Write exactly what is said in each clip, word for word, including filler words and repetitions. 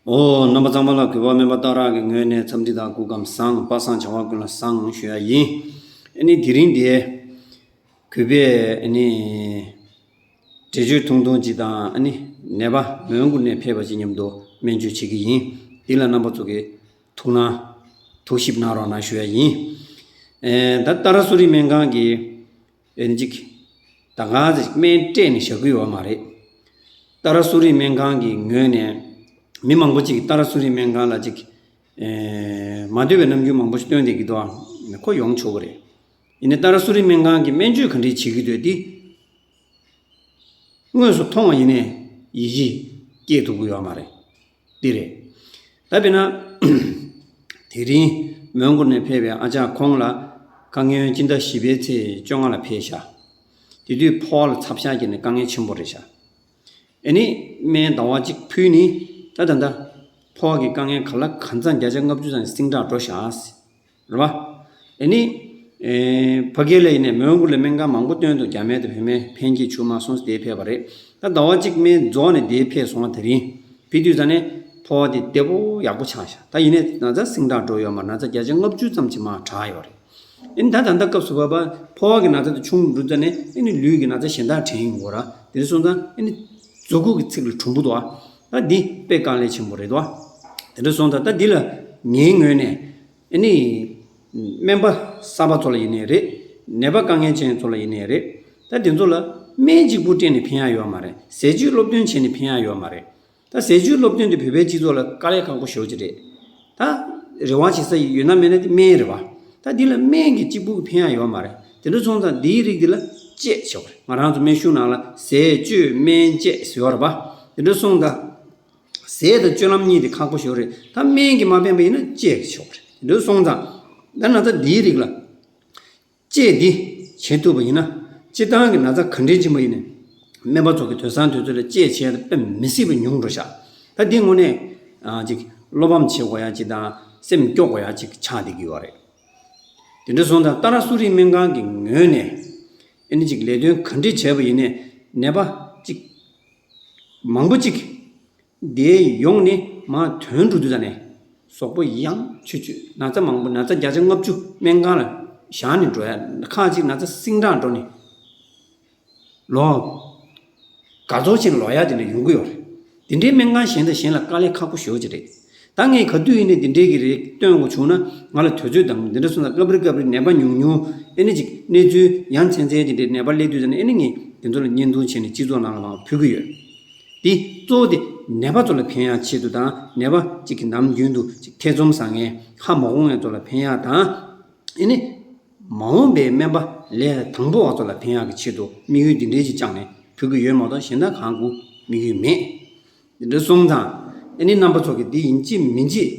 ཨོ། རྣམ་པ་ཚང་མ་ལ་གུས་པ་སྨན་པ་སྟག་རག་གི་ངོས་ནས་འཚམས་འདྲི་དང་སྐུ་ཁམས་བཟང་། པ་སངས་བྱ་བ་ཀུན་ལ་བཟང་ཞུ་ཡ་ཡིན། ཨ་ནི་དེ་རིང་འདིའི་གུས་པས་ཨ་ནི་འགྲེལ་བརྗོད་ཐུང་ཐུང་ཅིག་དང་། ཨ་ནི་ནད་པ་མོན་གྷོ་ནས་ཕེབས་པ་ཅིག་མཉམ་དུ་སྨན་བཅོས་བྱེད་ཀྱི་ཡིན། འདི་ལ་རྣམ་པ་ཚོ་གིས་ཐུགས་སྣང་ཐུགས་ཞིབ་གནང་རོགས་གནང་ཞུ་ཡ་ཡིན། ཨེ། ད་ཏཱ་ར་སུ་རི་སྨན་ཁང་གི་ཨེ་ནི་ཅིག་ད་ག་ཟེ་ཅིག་སྨན་སྤྲད་ནས་བཞག་གི་ཡོད་མ་རེད། ཏཱ་ར་སུ་རི་སྨན་ཁང་གི་ངོས་ནས་མི་མང་པོ་ཅིག་ཏཱ་ར་སུ་རི་སྨན་ཁང་ལ་ཅིག་ཨེ། མ་འདོད་པའི་རྣམ་འགྱུར་མང་པོ་ཞིག་སྟོན་བསྡད་ཀྱི་འདུག་ཨ། ཁོ་ཡོང་ཆོག་གི་རེད། ཡིན་ནའི་ཏཱ་ར་སུ་རི་སྨན་ཁང་གིས་སྨན་བཅོས་ག་འདྲས་བྱེད་ཀྱི་འདུག་དེ་དངོས་སུ་མཐོང་བ་ཡིན་ནའི་ཡིད་ཆེས་སྐྱེ་ཐུབ་ཀྱི་ཡོད་མ་རེད། འདི་རེད། ད་དཔེར་ན། དེ་རིང་མོན་གྷོ་ནས་ཕེབས་པའི་ཨ་ཅག་ཁོང་ལ་དཀའ་ངལ་སྤྱི་ཟླ་བཞི་པའི་ཚེས་བཅོ་ལྔ་ལ་ཕེབས་ཤག་དེ་དུས་ཕོ་བ་ལ་ཚབ་ཤག་བརྒྱབ་ནས་དཀའ་ངལ་ཆེན་པོ་རེད་ཤག་ཨེ་ནི་སྨན་ཟླ་བ་གཅིག་ཕུལ་ནི། ད་ད་ད་ཕོ་བ་གི་དཀའ་ངལ་ག་ལ་གང་འཚམ་བརྒྱ་ཆ་ལྔ་བཅུ་ཙམ་ཟིང་དྲག་འགྲོ་ཤག་རེད་པ། ཨེ་ནི། ཨེ། ཕ་གི་ལ་ཡིན་ནའི་མོན་གྷོ་ལ་སྨན་ཁང་མང་པོ་བཏོན་འདུག་རྒྱ་སྨན་དང་བོད་སྨན་ཕན་སྐྱེད་བྱུང་མ་སོང་ཟེར་དེ་ཕེབས་པ་རེད། ད་ཟླ་བ་གཅིག་སྨན་རྫོགས་ནས་དེ་ཕེབས་སོང་བ། དེ་རིང་ཕེབས་དུས་ཙ་ནས་ཕོ་བ་དེ་བདེ་པོ་ཡག་པོ་ཆགས་ཤག་ད་ཡིན་ནའི་ན་ཚ་ཟིང་དྲག་འགྲོ་ཡོད་མ་རེད། ན་ཚ་བརྒྱ་ཆ་ལྔ་བཅུ་ཙམ་ཅིག་མར་དྲག་ཡོད་རེད། ཨེ་ནི་ད་ད་ལྟ་སྐབས་སུ་བབ་པ་ཕོ་བ་གི་ན་ཚ་དེ་ཆུང་འགྲོ་ཙ་ནས་ཨེ་ནི་ལུས་ཀྱི་ན་ཚ་གཞན་དག་དྲན་ཡོང་གི་རེད། དེ་འདྲ་སོང་ཙང་ཨེ་ནི་མཛུ་གུ་གི་ཚིགས་ལ་གྲུམ་བུ་འདུག་ཨ། ད་འདི་དཔེ་དཀའ་ལས་ཆེན་པོ་རེད་འདུག་ཨ། དེ་འདྲ་སོང་ཙང་ད་འདི་ལ་ངའི་ངོས་ནས་ཨེ་ནི་སྨན་པ་གསར་པ་ཚོ་ལ་ཡིན་ནའི་རེད། ནད་པ་དཀའ་ངལ་ཅན་ཚོ་ལ་ཡིན་ནའི་རེད། ད་དེ་ཚོ་ལ་སྨན་གཅིག་པུ་སྤྲད་ནས་ཕན་ཡག་ཡོད་མ་རེད། ཟས་བཅུད་སློབ་སྟོན་བྱས་ནས་ཕན་ཡག་ཡོད་མ་རེད། ད་ཟས་བཅུད་སློབ་སྟོན་དེ་བོད་པའི་སྤྱི་ཚོགས་ལ་དཀའ་ལས་ཁག་པོ་ཞེ་པོ་ཅིག་རེད། ད་རེ་བ་བྱེད་ས་ཡོད་ན་མེད་ན་དེ་སྨན་རེད་པ། ད་འདི་ལ་སྨན་གྱི་གཅིག་པུ་གིས་ཕན་ཡག་ཡོད་མ་རེད། དེ་འདྲ་སོང་ཙང་འདིའི་རིགས་འདི་ལ་དཔྱད་བྱེད་དགོས་རེད། ང་རང་ཚོ་སྨན་གཞུང་ནང་ལ་ཟས་བཅུད་སྨན་དཔྱད་ཟེར་བ་རེད་པ། དེ་འདྲ་སོང་ཙང་ཟས་དང་སྤྱོད་ལམ་གཉིས་དེ་ཁག་པོ་ཞེ་པོ་རེད། ད་སྨན་གྱིས་མ་ཕན་པ་ཡིན་ན་དཔྱད་ཀྱིས་ཆོག་པ་རེད། དེ་འདྲ་སོང་ཙང་ད་ན་ཚ་འདིའི་རིགས་ལ་དཔྱད་འདི་བྱེད་ཐུབ་པ་ཡིན་ན། སྤྱིར་བཏང་གི་ན་ཚ་ག་འདྲའི་ཆེན་པོ་ཡིན་ནའི་སྨན་པ་ཚོ་གི་དུས་སང་དུས་ཚོད་ལ་དཔྱད་བྱས་ཏེ་དཔེ་མི་སྲིད་པ་ཉུང་འགྲོ་ཤག་ད་འདི་དངོས་གནས་ཨ་ཅིག་བློ་ཕམ་བྱེད་དགོས་ཡ་ཅིག་དང་སེམས་སྐྱོ་དགོས་ཡ་ཅིག་ཆགས་བསྡད་ཀྱི་ཡོད་རེད། དེ་འདྲ་སོང་ཙང་ཏཱ་ར་སུ་རི་སྨན་ཁང་གི་ངོས་ནས་ཨ་ནི་ཅིག་ལས་དོན་ག་འདྲ་བྱས་པ་ཡིན་ནའི་ནད་པ་ཅིག་མང་པོ་ཅིག་འདིར་ཡོང་ནས་མར་ཐོན་འགྲོ་དུས་ཙ་ནས་གཟུགས་པོ་ཡང་ཆུ་ཆུ། ན་ཚ་མང་པོ། ན་ཚ་བརྒྱ་ཆ་ལྔ་བཅུ་སྨན་ཁང་ལ་བཞག་ནས་འགྲོ་ཡ། ཁག་ཅིག་ན་ཚ་སིང་དྲག་འགྲོ་ནས་ལོག་དགའ་ཚོར་ཆེན་ལོག་ཡ་དེ་འདྲ་ཡོང་གི་ཡོད་རེད། དེ་འདྲའི་སྨན་ཁང་གཞན་དང་གཞན་ལ་དཀའ་ལས་ཁག་པོ་ཞེ་པོ་ཅིག་རེད། ད་ངས་ག་དུས་ཡིན་ནའི་དེ་འདྲའི་གི་རིགས་སྟོན་དགོས་བྱུང་ན་ང་ལ་དུས་ཚོད་དང་། དེ་འདྲ་སོང་ཙང་སྐབས་རེ་སྐབས་རེ་ནད་པ་ཉུང་ཉུང་། ཨེ་ནི་ཅིག་གནས་ཚུལ་ཡ་མཚན་མཚན་དེ་འདྲའི་ནད་པ་སླེབས་དུས་ཙ་ནས་ཨེ་ནི་ངས་དེ་ཚོ་ལ་བརྙན་ཐུང་བྱས་ནས་སྤྱི་ཚོགས་ནང་ལ་མར་ཕུལ་གི་ཡོད། དེ་གཙོ་བོ་དེ་ནད་པ་ཚོ་ལ་ཕན་ཡག་ཆེད་དུ་དང་། ནད་པ་གཅིག་གི་ནམ་རྒྱུན་དུ་ཅིག་ཐེ་ཚོམ་ཟ་མཁན་ཧ་མ་གོ་མཁན་ཚོ་ལ་ཕན་ཡག་དང་། ཨེ་ནི་མ་འོངས་པའི་སྨན་པ་ལས་དང་པོ་བ་ཚོ་ལ་ཕན་ཡག་གི་ཆེད་དུ་དམིགས་ཡུལ་འདི་འདྲའི་ཅིག་བཅངས་ནས་ཕུལ་གི་ཡོད་མ་གཏོགས་གཞན་དག་གང་གི་དམིགས་ཡུལ་མེད། འདི་འདྲ་སོང་ཙང་ཨེ་ནི་རྣམ་པ་ཚོ་གིས་འདི་ཡིན་གཅིག་མིན་གཅིག་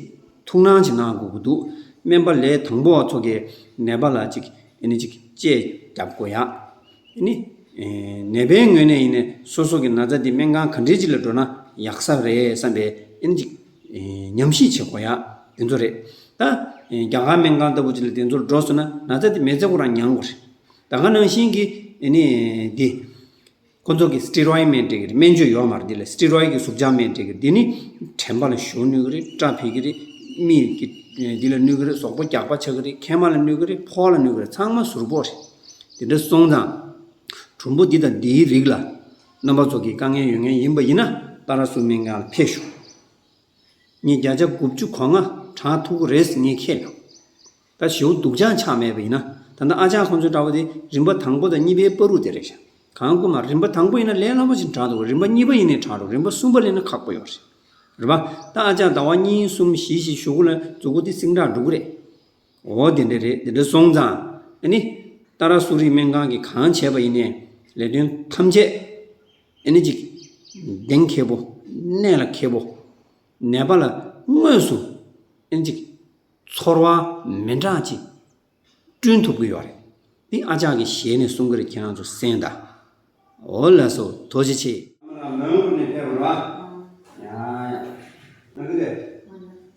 ཐུགས་སྣང་ཅིག་གནང་དགོས་ཀྱི་འདུག་སྨན་པ་ལས་དང་པོ་བ་ཚོ་གིས་ནད་པ་ལ་ཅིག་ཨེ་ནི་ཅིག་དཔྱད་རྒྱབ་དགོས་ཡ། ཨེ་ནི་ནད་པའི་ངོས་ནས་ཡིན་ནའི་སོ་སོ་གི་ན་ཚ་འདི་སྨན་ཁང་ག་འདྲའི་ཅིག་ལ་འགྲོ་ན་ཡག་ས་རེད་བསམ་པའི་ཨེ་ནི་ཅིག་ཉམས་ཞིབ་བྱེད་དགོས་ཡ་དེ་ཚོ་རེད། ད་རྒྱ་གར་སྨན་ཁང་ལྟ་བུ་ཅིག་ལ་དེ་ཚོར་འགྲོ་སོང་ན་ན་ཚ་དེ་མི་ཚེ་ཁོ་རང་མྱང་དགོས་རེད། ད་ག་ནང་བཞིན་གྱི་ཨེ་ནི་འདི། ཁོ་ཚོ་གིས་སི་ཊི་རོའི་སྨན་སྤྲད་ཀྱི་རེད། སྨན་བཅོས་ཡོད་མ་རེད། འདི་ལ་སི་ཊི་རོའི་གི་ཟུག་གཅོག་སྨན་སྤྲད་ཀྱི་རེད། འདི་ནི་དྲན་པ་ལ་ཞོ་གནོད་ཀྱི་རེད། སྐྲ་འཕེལ་གྱི་རེད། མིག་གི་འདི་ལ་གནོད་ཀྱི་རེད། གཟུགས་པོ་རྒྱགས་པ་ཆགས་ཀྱི་རེད། མཁལ་མ་ལ་གནོད་ཀྱི་རེད། ཕོ་བ་ལ་གནོད་ཀྱི་རེད། ཚང་མ་ཟུར་ཕོག་རེད། དེ་འདྲ་སོང་ཙང་གྲུམ་བུ་འདི་དང་འདིའི་རིགས་ལ་རྣམ་པ་ཚོ་གི་དཀའ་ངལ་ཡོད་མཁན་ཡིན་པ་ཡིན་ན་ཏཱ་ར་སུ་སྨན་ཁང་ལ་ཕེབས་ཤོག་ངས་བརྒྱ་ཆ་དགུ་བཅུ་གོ་ལྔ་དྲག་ཐུབ་ཀྱི་རེད་ཟེར་ངས་ཁས་ལེན། ད་ཞེ་པོ་སྡུག་ཅག་ཆགས་མེད་པ་ཡིན་ན། ད་ལྟ་ཨ་ཅག་ཁོང་ཚོའི་འདྲ་པོ་དེ་རིམ་པ་དང་པོ་དང་གཉིས་པའི་བར་དུ་དེ་རེད་ཤག་གང་དགོས་མ་རེད། རིམ་པ་དང་པོ་ཡིན་ན་ལས་སླ་པོ་ཞིག་དྲག་འདུག་རིམ་པ་གཉིས་པ་ཡིན་ནའི་དྲག་འདུག་རིམ་པ་གསུམ་པ་སླེབས་ན་ཁག་པོ་ཡོད་རེད། རེད་པ། ད་ཨ་ཅག་ཟླ་བ་གཉིས་གསུམ་བཞི་ཞིག་གཞུག་གུ་ལ་མཛུ་གུ་དེ་སིང་དྲག་འགྲོ་གི་རེད། འོ་དེ་འདྲ་རེད། དེ་འདྲ་སོང་ཙང་ཨ་ནི་ཏཱ་ར་སུ་རི་སྨན་ཁང་གིས་གང་བྱས་པ་ཡིན་ནའི་ལས་དོན་ཐམས་ཅད་ཨ་ནི་ཅིག་གཏན་འཁེལ་པོ། གནད་ལ་འཁེལ་པོ། ནད་པ་ལ་དངོས་སུ་ཨ་ནི་ཅིག་ཚོར་བ་མི་འདྲ་ཅིག་བསྐྲུན་ཐུབ་ཀྱི་ཡོད་རེད། འདི་ཨ་ཅག་གི་ཞལ་ནས་གསུང་གི་རེད། ཁྱེད་རང་ཚོ་གསན་དང་། འོ་ལགས་སོ། ཐུགས་རྗེ་ཆེ། མོན་གྷོ་ནས་ཕེབས་པ་རེད་པ། ཡ་ཡ། ནང་གི་དེ།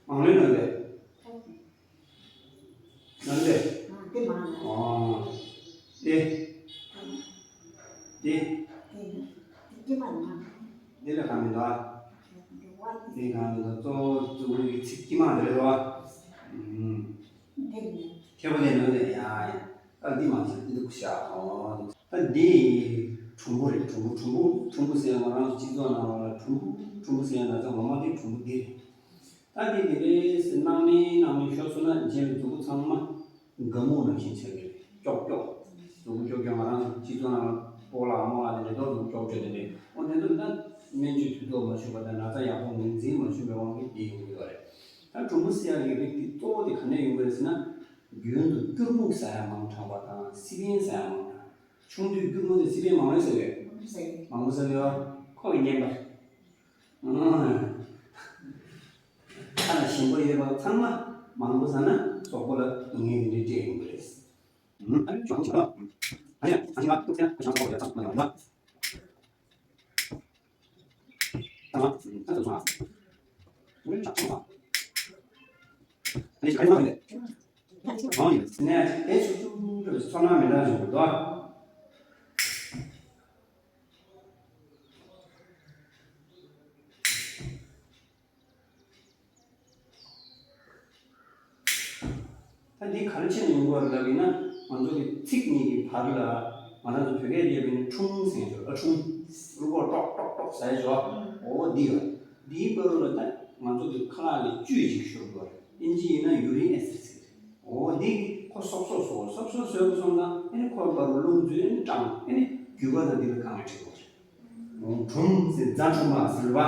མང་ལོས་ནང་གི་དེ། ནང་གི་དེ། ཨོ། དེ། དེ། དེ་ལ་གང་མི་འདུག་ཨ། དེ་གང་ལ་གཙོ་བོ་གཙོ་བོ་གི་ཚིག་དཀྱིལ་མ་དེ་རེད་བ། ཁྱད་པར་དེ་ནང་ལས་ཡ་ཡ། ད་འདི་མ་ཚད་འདི་འདུག་ཤག་ཨོ། ད་འདི་གྲུམ་བུ་རེད། གྲུམ་བུ་གྲུམ་བུ་གྲུམ་བུ་ཟེར་ང་རང་ཚོ་སྤྱི་ཚོགས་ནང་ལ་གྲུམ་བུ་གྲུམ་བུ་ཟེར་ན་ཚ་ངོ་མ་འདི་གྲུམ་བུ་འདི་རེད། ད་འདི་འདི་འདྲའི་སེ་སྣང་མེད་སྣང་མེད་ཤོར་སོང་ན་རྗེས་ལ་མཛུབ་གུ་ཚང་མ་དགའ་སྨུག་ནང་བཞིན་ཆགས་ཀྱི་རེད། ཀྱོག་ཀྱོག་མཛུབ་གུ་ཀྱོག་ཀྱོག་ང་རང་ཚོ་སྤྱི་ཚོགས་ནང་ལ་སྤོ་ལགས་རྨོ་ལགས་དེ་འདྲ་མདོག་མཛུབ་གུ་ཀྱོག་ཀྱོག་དེ་འདྲས། འོ་དེ་ཚོ་ད་སྨན་བཅོས་དུས་ཐོག་མ་ཞུགས་པ་དང་ན་ཚ་ཡག་པོ་ངོས་འཛིན་མ་བྱུང་བའི་དབང་གིས་དེ་ཡོང་གི་ཡོད་རེད། ད་གྲུམ་བུ་ཟེར་ཡག་གི་རིགས་དེ་གཙོ་བོ་དེ་ག་ནས་ཡོང་གི་རེད་ཟེར་ན། རྒྱུན་དུ་སྐྱུར་མོ་ཟ་ཡ་མང་དྲགས་པ་དང་སི་པན་ཟ་ཡ་མང་དྲགས། ཆུང་དུས་སྐྱུར་མོ་དང་སི་པན་མང་ལོས་ཟ་གི་ཡོད། མང་པོ་ཟ་གི་ཡོད། ཁོ་གི་རྔན་པ་རེད། ཨང་། ཁ་ལ་ཞིམ་པོ་ཡོད་པ་ཚང་མ་མང་པོ་ཟ་ན་གཟུགས་པོ་ལ་སྡུག་བསྔལ་འདི་འདྲ་སྤྲད་ཡོང་གི་རེད། ནས་དེ་ཚོ་ཚོར་སྣང་མི་འདྲ་བྱུང་འདུག་ད་འདི་ག་རེ་བྱས་ནས་ཡོང་གི་ཡོད་རེད་ལབ་ཡིན་ན། ང་ཚོ་གི་ཚིགས་གཉིས་ཀྱི་བར་ལ་ང་རང་ཚོ་བོད་སྐད་ལ་ཡོད་པའི་ནི་ཁྲུམ་ཟེར་ཡོད། ཨ་ཁྲུམ། རུས་ཁོག་ཀྲོག་ཀྲོག་ཀྲོག་ཟེར་ཡོད། འོ་འདི་ཡོད། འདིའི་བར་ལ་ད་ང་ཚོ་གི་ཁ་ལག་གི་བཅུད་ཅིག་ཤོར་གི་ཡོད་རེད། ཨིན་ཇི་ཡིན་ན་ཡུ་རིག་ཨེ་སིད་ཟེར། འོ་འདི་ཁོ་སོབ་སོབ་བཟོ། སོབ་སོབ་བཟོས་པ་སོང་ཙང་ཨ་ནི་ཁོའི་བར་ལ་རླུང་འཛུལ། ཨ་ནི་སྐྲངས། ཨ་ནི་རྒྱུས་པ་དང་འདི་ལ་དཀའ་ངལ་འཕྲད་ཀྱི་ཡོད་རེད། གྲུམ་ཟེར། རྫ་གྲུམ་པ་ཟེར་བ།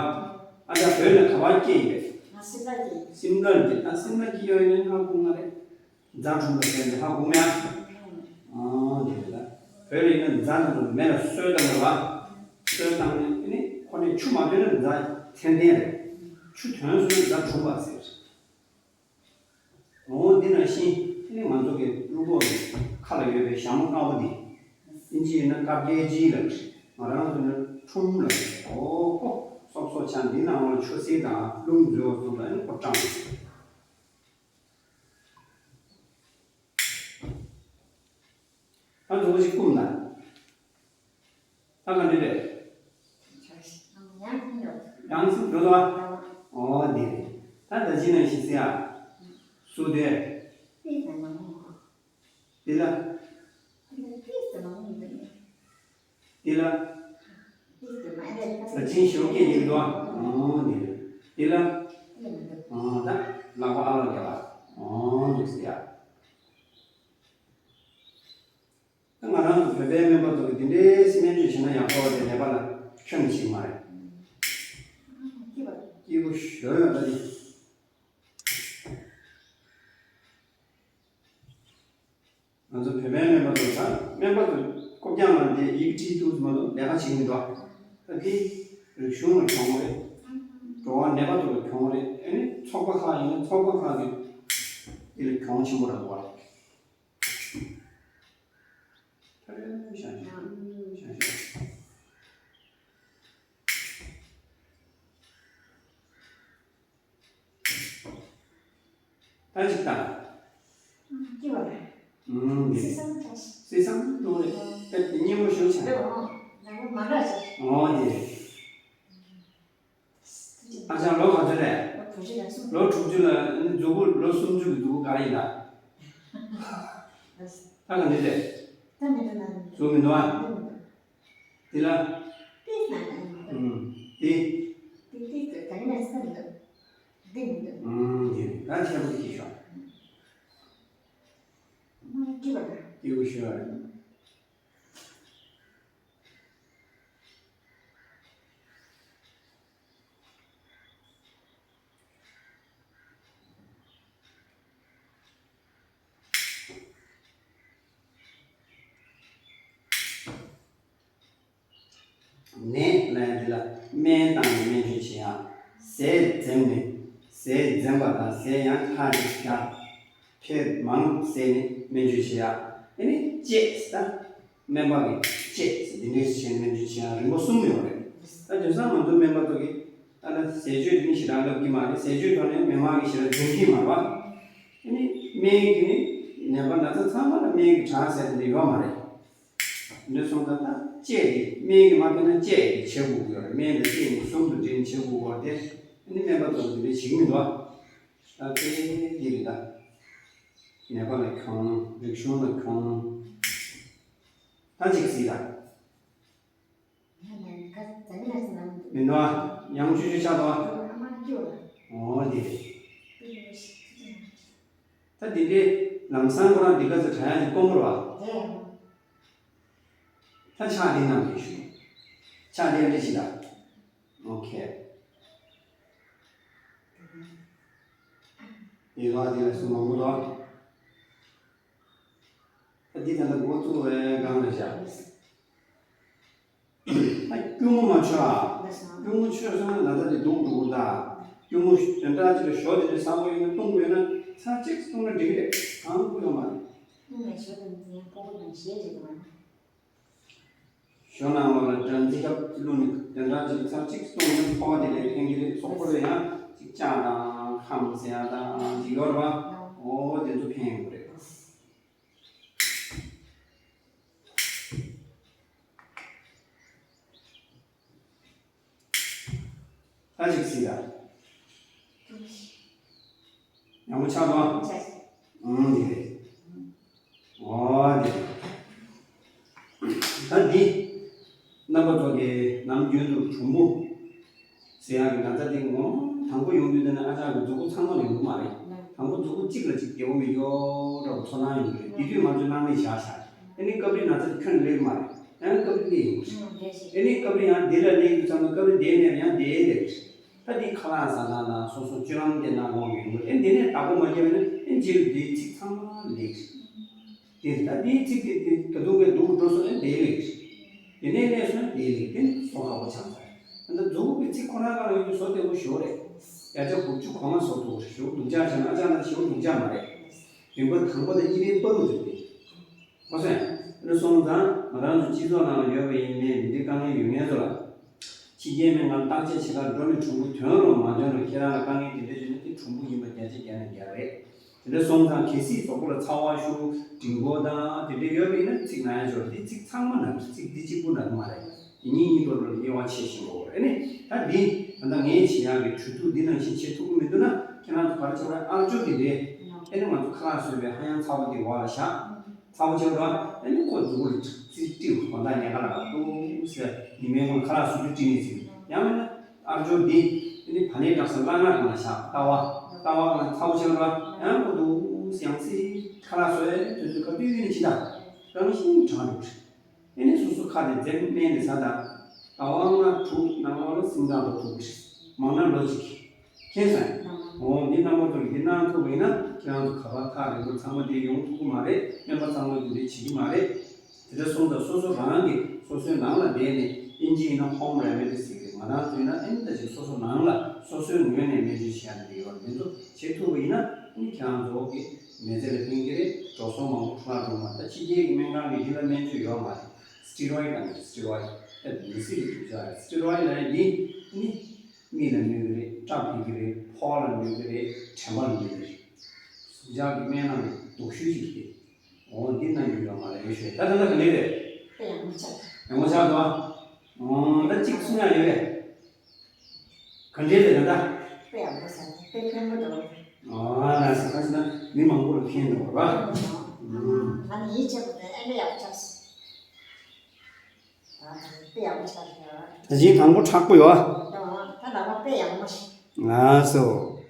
ཨ་ད་བོད་ལ་ག་པར་སྐྱེས་ཡོད། ང་སིམ་ལ་སྐྱེས། སིམ་ལར་སྐྱེས། ད་སིམ་ལ་སྐྱེས་ཡོད་ཡིན་ན་ཧ་གོ་མ་རེད། རྫ་གྲུམ་པ་ཟེར་ནས་ཧ་གོ་མེད་ཨ། ཨང་། དེ་རེད། ད་བོད་ལ་ཡིན་ན་རྫ་དེ་ཚོ་མེ་ལ་གསོད་བཏང་བ། གསོད་བཏང་ནས་ཨ་ནི་ཁོ་ནས་ཆུ་མ་ཐོན་ན་རྫ་ཚན་ལྡན་རེད། ཆུ་ཐོན་སོང་ན་རྫ་གྲུམ་པ་ཟེར། འོ་འདི་ནང་བཞིན་ཨ་ནི་ང་ཚོ་གི་རུས་ཁོག་གི་ཁ་ལ་ཡོད་པའི་ཞྭ་མོ་དཀར་པོ་འདི། ཨིན་ཇི་ཡིན་ན་ཀར་ཊི་ལེ་ཇི་ལབ་རེད། ང་རང་ཚོ་ནི་ཁྲུམ་ལབ་རེད། འོ་ཁོ་སོབ་སོབ་ཆགས། འདི་ནང་ལ་ཆུ་སེར་དང་རླུང་འཛུལ་བ་སོགས་ལ་ཨ་ནི་ཁོ་སྐྲངས་རེད། ད་མཛུབ་གུ་ཅིག་བསྐུམ་དང་། ད་ག་འདྲ་རེད། ཡང་སེ་འགྲོ་དང་། འོ་འདི་རེད། ད་ད་ཅི་ནས་ཤི་སེ་ཡ། སུ་དེ། འདི་ལ། འདི་ལ། ད་ཅི་ཞོགས་ཀས་ཡིན་དང་། འོ་འདི་རེད། འདི་ལ། འོ་ད་ལག་པ་ཨ་ལ་རྒྱབ་པ། འོ་འདུག་སེ་ཡ། ང་རང་ཚོ་བོད་པའི་སྨན་པ་ཚོ་གིས་འདི་འདྲའི་སྨན་བཅོས་བྱས་ན་ཡག་པོ་རེད། ནད་པ་ལ་ཁྱོན་ནས་བྱེད་ཀྱི་མ་རེད། སྐྱིད་པོ་ཞེ་པོ་ཡོད་ད་འདི། ང་ཚོ་བོད་པའི་སྨན་པ་ཚོ་དང་སྨན་པ་ཚོ་སྐོབ་རྐྱང་ལ་འདི་ཡི་གེ་བྲིས་འདུག་མ་གཏོགས་ལས་ཀ་བྱེད་ཀྱི་མི་འདུག་ད་འདི་རིག་གཞུང་ལ་གྱོང་རེད། འགྲོ་བ་ནད་པ་ཚོ་ལ་གྱོང་རེད། ཨ་ནི་ཚོགས་པ་ཁག་ཡིན་ན་ཚོགས་པ་ཁག་གི་འདི་ལ་གྱོང་ཆེན་པོ་རག་གི་རེད། ད་ཅིག་ད། སྐྱིད་པ་རེད། ཨུམ། སེམས་བཟང་། སེམས་བཟང་རེད། དཔེ་སྙན་མོ་ཞུ་བྱ། འོ་དེ་རེད། ཨ་ཅག་ལོ་ག་ཚོད་རེད། ལོ་དྲུག་ཅུ་ལ་མཛུབ་གུ། ལོ་སུམ་ཅུ་གི་མཛུབ་གུ་ག་རེ་ཡིན་ད། ད་ག་འདྲ་རེད། མཛུབ་མི་འདུག་ཨ། འདི་ལ། ཨུམ། འདི། ཨུམ། འདི་ད་ཁྱད་པར་གྱི་ཤོག་སྐྱིད་པོ་ཤོག་ནད་ལ་འདི་ལ་སྨན་བཏང་ནས་སྨན་བཅོས་བྱེད་ཡ། ཟས་འཛེམ་ནས། ཟས་འཛེམ་པ་དང་ཟས་ཡང་ཁ་ཅིག་བཞག་ཕེབས་མང་བཟས་ནས་སྨན་བཅོས་བྱེད་ཡ། ཨ་ནི་དཔྱད་ཟེར། ད་སྨན་པ་གིས་དཔྱད་ཟེར་འདི་འདྲས་བྱས་ནས་སྨན་བཅོས་བྱེད་ཡ་རིམ་པ་གསུམ་ཡོད་རེད། ད་དེང་སང་ང་ཚོ་སྨན་པ་ཚོ་གིས་ད་ལྟ་ཟས་སྤྱོད་དེ་ནི་ཞེ་དྲག་ལབ་ཀྱི་མ་རེད། ཟས་སྤྱོད་ཐོག་ནས་མི་མང་གིས་ཞེ་དྲག་འཛེམ་གྱི་མ་རེད་པ། ཨ་ནི་སྨན་གྱིས་ནི་ནད་པ་ན་ཚ་ཚང་མ་ལ་སྨན་གྱིས་དྲག་ཟེར་དེ་འདྲ་ཡོད་མ་རེད། འདི་སོང་ཙང་ད་དཔྱད་དེ་སྨན་གྱིས་མ་ཕན་ན་དཔྱད་ཀྱིས་བྱེད་དགོས་ཀྱི་ཡོད་རེད། སྨན་དང་དཔྱད་གཉིས་ཟུང་དུ་འབྲེལ་ནས་བྱེད་དགོས་ཀྱི་ཡོད་རེད་དེ། ཨ་ནི་སྨན་པ་ཚོ་འདི་འདྲ་བྱེད་ཀྱི་མི་འདུག་ཨ། ད་དཔེ་འདི་རེད་ད། ནད་པ་ལ་གྱོང་། རིག་གཞུང་ལ་གྱོང་། ད་ཅིག་གཟིགས་ད། མི་འདུག་ཨ། ཡང་བཅུ་བཅུ་ཆགས་འདུག་ཨ། འོ་འདི་རེད། ད་འདི་འདྲའི་ལམ་སང་ཁོ་རང་འདི་ག་ཚོད་དྲག་ཡག་གི་དཀོན་པོ་རེད་བ། ད་ཕྱག་འདི་གནང་གི་ཞུ། ཕྱག་འདི་འདྲ་ཞིག་ལ། ཨོ་ཁེ། ཡི་ལ་འདི་ལ་སུ་མང་པོ་འདུག་ད་འདི་ད་ལྟ་འགོ་བཙུགས་པའི་སྒང་ལ་བཞག་ཨ། སྐྱུར་མོ་མ་མཆོད་ཨ། སྐྱུར་མོ་མཆོད་སོང་ན་ན་ཚ་དེ་སྡུག་འགྲོ་གི་རེད་ད། སྐྱུར་མོ་དེ་འདྲ་ཅིག་ལ་ཞོ་དེ་འདྲ་ཟ་དགོས་ཡོད་ན་བཏུང་དགོས་ཡོད་ན་ཚར་གཅིག་བཏུང་ན་འགྲིག་གི་རེད། གང་བསྐུར་ཡོད་མ་རེད། སྐྱུར་མོ་ཞོ་དང་ཟས་ཕོ་བོ་དང་ཞེས་རེད་མ། ཞོ་ནང་ལོགས་ལ་སྦྲང་རྩི་ཁབ་བླུགས་ནས་དེ་འདྲ་ཅིག་ཚར་གཅིག་བཏུང་ན་ཕོ་བ་དེ་ལས་ཕན་གྱི་རེད། གཟུགས་པོ་ལ་ཡང་ཅིག་ལྕགས་དང་ཁམས་ཟེར་ཡ་དང་ཅིག་ཡོད་རེད་པ། འོ་དེ་ཚོ་ཕན་ཡོང་གི་རེད། ད་ཅིག་གཟིགས་ད། ཡག་པོ་ཆགས་འདུག་ཨ། ཨང་། འདི་རེད། འོ་འདི་རེད། ད་འདི། རྣམ་པ་ཚོ་གིས་ནམ་རྒྱུན་དུ་གྲུམ་བུ་ཟེར་ཡག་གི་ན་ཚ་འདི་ངོ་དང་པོ་ཡོང་དུས་དེ་ནི་ཨ་ཅག་གི་མཛུབ་གུ་ཚང་མ་ལ་ཡོང་གི་མ་རེད། དང་པོ་མཛུབ་གུ་གཅིག་ལ་གཅིག་བདེ་པོ་མི་འདུག་འདྲ་བོ་ཚོར་སྣང་ཡོང་གི་རེད། དེ་དུས་ང་ཚོས་སྣང་མེད་བཞག་བཞག་ཨ་ནི་སྐབས་རེ་ན་ཚ་དེ་ཁྱོན་ནས་སླེབས་མ་རེད། ཡང་སྐབས་རེ་སླེབས་ཡོང་གི་རེད། ཨ་ནི་སྐབས་རེ་ཡང་དེ་ལ་སླེབས་དུས་ཙམ་པ་སྐབས་རེ་དེ་ནས་ཡང་དེ་སླེབས་རེད། ད་དེ་ཁ་ལག་ཟ་སྟངས་དང་སོ་སོ་སྤྱོད་ལམ་དེ་ནང་ལོགས་ཡོང་གི་རེད། ཨ་ནི་དེ་ནས་བདག་པོ་མ་བརྒྱབ་ན་ཨ་ནི་རྗེས་ལ་དེའི་ཚིག་ཚང་མ་སླེབས་རེད། དེ་ད་དེའི་ཚིག་དེ་དེ་ད་དུང་གི་སྡུག་འགྲོ་སོང་ཨེ་དེ་ལེགས། དེ་ནས་སླེབས་སོང་དེ་ལེགས། དེ་ནི་བཟོ་ཁག་པོ་ཆགས་ཚར། ད་མཛུབ་གུ་གི་ཚིག་ཁོ་རང་ག་ལ་ཡོད་དུས་བཟོ་བདེ་པོ་ཞེ་པོ་རེད། བརྒྱ་ཆ་དགུ་བཅུ་གོ་ལྔ་བཟོ་ཐུབ་པ་རེད། ཞེ་པོ་སྡུག་ཅག་བྱས་ན་ཨ་ཅག་ན་ཞེ་པོ་སྡུག་ཅག་མ་རེད། རིམ་པ་དང་པོ་དང་གཉིས་པའི་བར་དུ་འཛུལ་ཏེ། ཁོ་སོང་ཨེ་སོང་ཙང་ང་རང་ཚོ་སྤྱི་ཚོགས་ནང་ལ་ཡོད་པ་ཡིན་ནའི་འདི་འདྲའི་དཀའ་ངལ་ཡོད་མཁན་ཚོ་ལ། ཕྱི་རྒྱལ་སྨན་ཁང་བརྟག་དཔྱད་བྱེད་གར་འགྲོ་ནས་གྲུམ་བུ་ཐོན་རུང་མ་ཐོན་རུང་ཁྱེད་རང་ལ་དཀའ་ངལ་དེ་འདྲ་བྱུང་ན་དེ་གྲུམ་བུ་ཡིན་པ་བརྒྱ་ཆ་བརྒྱ་ནས་བརྒྱ་རེད། དེ་འདྲ་སོང་ཙང་གལ་སྲིད་གཟུགས་པོ་ལ་ཚ་བ་ཤུགས་འབྲིང་པོ་དང་དེ་འདྲ་ཡོད་པ་ཡིན་ན་ཚིག་ན་ཡ་འབྱོར། འདི་ཚིག་ཚང་མ་ན་གི་རེད། ཚིག་འདི་གཅིག་པུ་ན་གི་མ་རེད། དེ་གཉིས་གཉིས་བར་དུ་དབྱེ་བ་ཕྱེ་ཤེས་དགོས་རེད། ཨ་ནི་ད་འདི་ད་ལྟ་ངས་བྱེད་ཡག་གི་གྲོས་བསྡུར་འདི་ནང་བཞིན་བྱེད་ཐུབ་ཀྱི་མི་འདུག་ན་ཁྱེད་རང་ཚོ་ག་རེ་བྱེད་དགོས་རེད། ཨ་ཅོ་དེ་འདྲས་ཨ་ནི་ང་ཚོ་ཁ་ལག་བཟོས་པའི་ཧ་ཡང་ཚ་བོ་དེ་འོག་ལ་བཞག་ཚ་བོ་ཆེ་བ་ཨ་ནི་ཁོ་མཛུབ་གུ་ལ་ཙི་ཏི་དགོང་དག་ཉལ་ཁ་ལ་བབས་འདུག་ཟེར། ཉི་མའི་མགོ་ལ་ཁ་ལག་བཟོ་རྒྱུ་བྲིས་ནས་ཟིན། ཡང་མིན་ན་ཨ་ཅོ་འདི་ཨ་ནི་བ་ལན་བསྒྲགས་ས་སླ་ངར་སྒང་ལ་བཞག་ལྟ་བ། ལྟ་བ་སྒང་ལ་ཚ་བོ་ཆེ་བ་ཡང་ཁོ་འདུག་ཡང་སྲིད་ཁ་ལག་བཟོ་ཡས་དུས་ཚོད་ག་དུས་ཡིན་ན་ཇི་ལྟར་རང་བཞིན་དྲག་འགྲོ་གི་རེད། ཨ་ནི་སོ་སོ་ཁ་དེ་འཛེམ་སྨན་དེ་ཟ་དང་། ཟླ་བ་ལྔ་དྲུག་ནང་ལོགས་ལ་སེམས་ཐག་ཐུག་གི་རེད། མང་ན་ལོ་གཅིག་མཁྱེན་སོང་། འོ་འདི་རྣམ་པ་ཚོ་གིས་འདི་གནང་ཐུབ་པ་ཡིན་ན་ཁྱེད་རང་ཚོ་ག་པར་ཐག་རིང་པོ་ཚང་མ་འདིར་ཡོང་ཐུབ་ཀྱི་མ་རེད། སྨན་པ་ཚང་མ་འདི་འདྲ་བྱེད་ཀྱི་མ་རེད། དེ་འདྲ་སོང་ཙང་སོ་སོ་རང་གིས་སོ་སོའི་ནང་ལ་བསྡད་ནས་ཨིན་ཇི་ཡིན་ན་ཧོམ་རེ་མེ་ཌི་ཟེར་གི་རེད། ང་རང་ཚོ་ཡིན་ན་ཨ་ནི་ད་ཅིག་སོ་སོ་ནང་ལ་སོ་སོའི་ངོས་ནས་སྨན་བཅོས་བྱེད་ཡག་འདི་ཡོད་རེད། འདི་ཚོ་བྱེད་ཐུབ་པ་ཡིན་ན་ཨ་ནི་ཁྱེད་རང་ཚོ་གི་མི་ཚེ་ལ་ཕན་གྱི་རེད། འགྲོ་སོང་མང་པོ་འཕྲོ་བརླག་འགྲོ་མ་རེད། ད་ཕྱི་རྒྱལ་གྱི་སྨན་ཁང་གིས་འདི་ལ་སྨན་བཅོས་ཡོད་མ་རེད། སི་ཊི་རོ་ཡིཌ་ལབ་ནས་སི་ཊི་རོ་ཡིཌ་ཨེ་མི་སི་རེད་འདུག་ཅག་རེད། སི་ཊི་རོ་ཡིཌ་ལབ་ཡ་འདི་ནི་མིག་ལ་གནོད་ཀྱི་རེད། སྐྲ་འཕེལ་གྱི་རེད། ཕོ་བ་ལ་གནོད་ཀྱི་རེད། དྲན་པ་ལ་གནོད་ཀྱི་རེད། ཟུག་གཅོག་གི་སྨན་ནང་གི་སྡུག་ཤོས་ཅིག་རེད། འོ་འདི་ན་ཡོད་ཡོད་མ་རེད་ཞུ། ད་ད་ལྟ་ག་ནས་རེད། དཔེ་ཡག་མོ་ཆགས། ཡག་མོ་ཆགས་འདུག་ཨ། འོ་ད་གཅིག་གསུང་ཡག་ཡོད་རེད། ག་འདྲས་རེད་ད་ལྟ། དཔེ་ཡག་པོ་ཟེར་ནས་དཔེ་ཕན་པོ་འདུག་ཨ་ལ་སི་ཁ་སི་ན་མི་མང་པོ་ལ་ཕན་འདུག་ར། ང་ནི་ཡིད་ཆེས་པོ་དེ་ཨེ་འདྲ་ཡག་པོ་ཆགས་སོང་། ད་དཔེ་ཡག་པོ་ཆགས་སོང་། ད་ཅིག་དང་པོ་དྲག་པོ་ཡོད་ཨ། ད་ལ་མ་དཔེ་ཡག་པོ་ཞིག་ལགས་སོ།